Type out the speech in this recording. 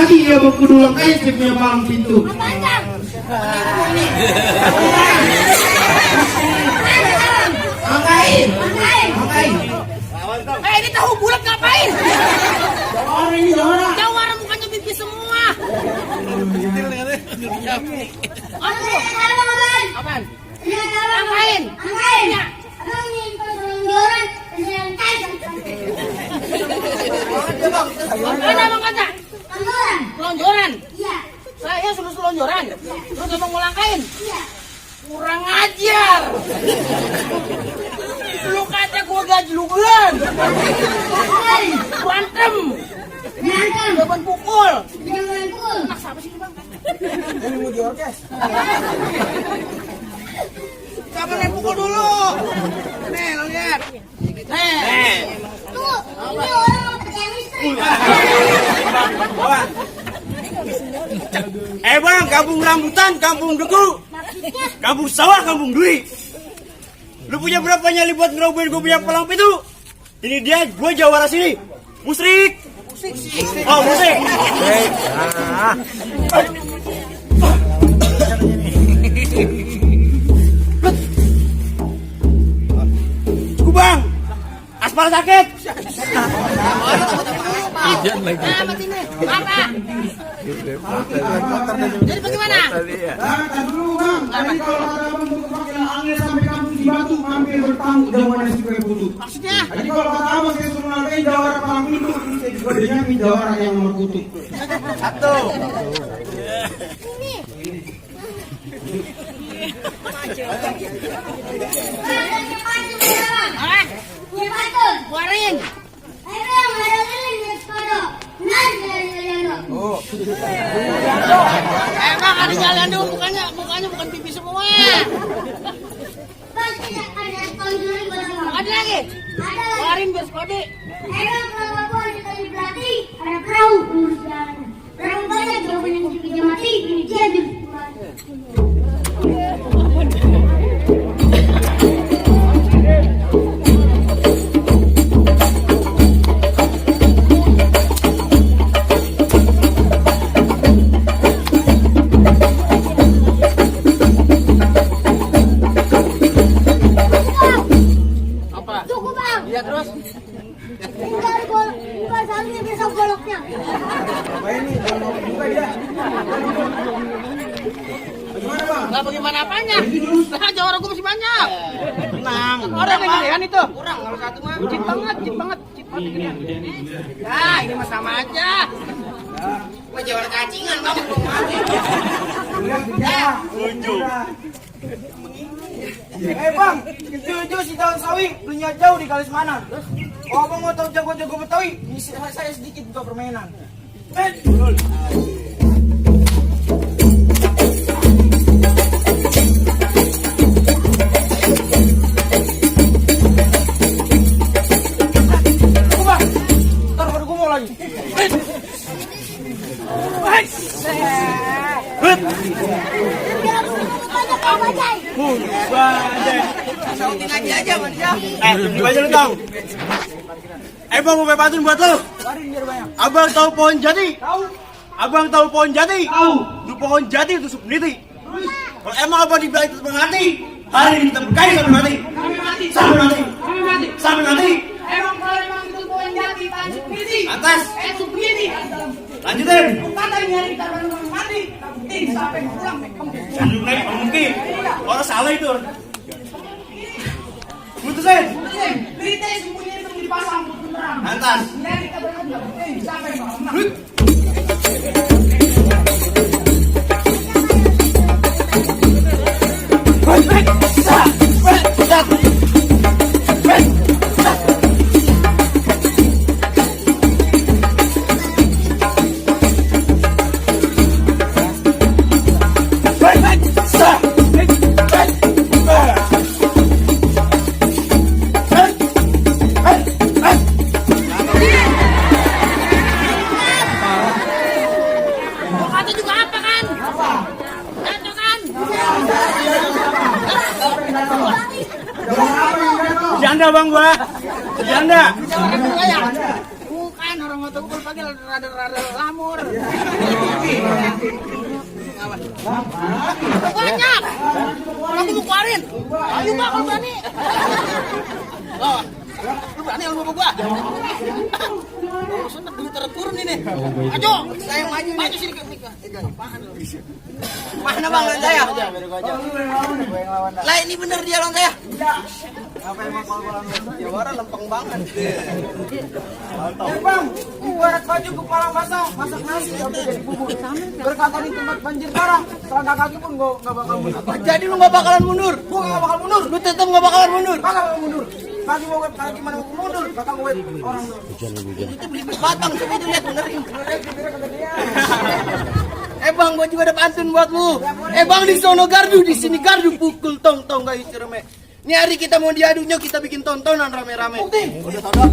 lagi dia mau kudu langkain dia punya palang pintu. Langkain. Ini tahu bulat ngapain? Jawara. Jawara mukanya pipis semua. Apaan? Ngapain? Mana bang kata? Selonjoran. Iya. Saya suruh selonjoran. Terus abang mau langkain? Iya. Kurang ajar. Lu kata gua gajlugan. Berantem. Jawaban pukul. Nak siapa sih bang? Ini mau diorkes. Kamu main pukul dulu. Nih, lo lihat. Nih. Tuh, ini orang mau percaya listrik. Bang, kampung rambutan, kampung deku, kampung sawah, kampung duri. Lu punya berapa nyali buat ngerobohin gue punya palang pintu? Ini dia, gue jawara sini. Musrik. Oh, musrik. Cukup bang, aspal sakit. Apa sini? Apa? Jadi bagaimana? Kan dulu bang. Tadi kalau ada abang untuk pakai angin sampai kampung di Batu, mampir bertamu jawabannya si kue putu. Maksudnya? Jadi kalau kata abang saya suruh langkain jawara palang pintu, ini saya juga denyanyi jawara yang nomor kutu. Satu. Hah? Keluarin. Emang ada jalan dulu, mukanya bukan pipi semua. Ada lagi? Keluarin biar sekode. Ada perahu urus jalan. Perahu banyak jawaban yang juga mati. Ini dia di Cukup bang. Iya terus. Bukan salnya besok goloknya. Lah bagaimana apanya? Lah jawara gua masih banyak. Tenang. Orang yang gedean itu. Kurang kalau satu mah. Cip banget. Ya, ini mah sama aja. Gua jawara cacingan kamu belum mati. Bang, itu si daun sawi belinya jauh di Kalismanan. Oh, abang mau tahu jago-jago Betawi? Saya sedikit buka permainan. Ntar baru gue mau lagi. Aja manusia. Di aja lu tahu. Bang mau bantuin buat lo. Abang tahu pohon jati? Tahu. Abang tahu pohon jati? Tahu. Itu pohon jati itu peneliti. Kalau emang abang dibilang itu mengerti, hari ini kita berkait sampai mati. Sampai mati. Emang kalau emang itu pohon jati tanjung peneliti. Atas. Subsidi. Lanjutin. Kata nyari kita baru mati. Sampai pulang. Lanjut naik mungkin. Orang salah itu. Putusin. Berita yang sembunyi itu dipasang untuk menerang. Atas. Nyari kita baru sampai malam. Kata juga apa kan? Jatuh kan? Janda bang gua. Janda. Bukan orang mau tahu lagi rada lamur. Banyak. Aku mau keluarin. Ayo Pak, kalau berani. Oh, lu berani lu mau gua? Seneng dulu turun ini. Ayo, saya maju sini. Mana bang lawan saya? Lah ini bener dia lawan saya. Apa emang kalau lawan Jawara lempeng banget. Bang, gua baju kepala basah, masak nasi udah jadi bubur. Berkata di tempat banjir parah, selangkah kaki pun gua enggak bakal mundur. Jadi lu enggak bakalan mundur? Gua enggak bakal mundur. Lu tetap enggak bakalan mundur. Bakal mundur. Kaki mau kaki gimana mau mundur? Bakal gue orang itu beli batang coba itu lihat benerin. Bang, gua juga ada pantun buat lu. Bang, di sono gardu, di sini gardu, pukul tong guys rame. Ini hari kita mau diadunya, kita bikin tontonan rame-rame. Udah tau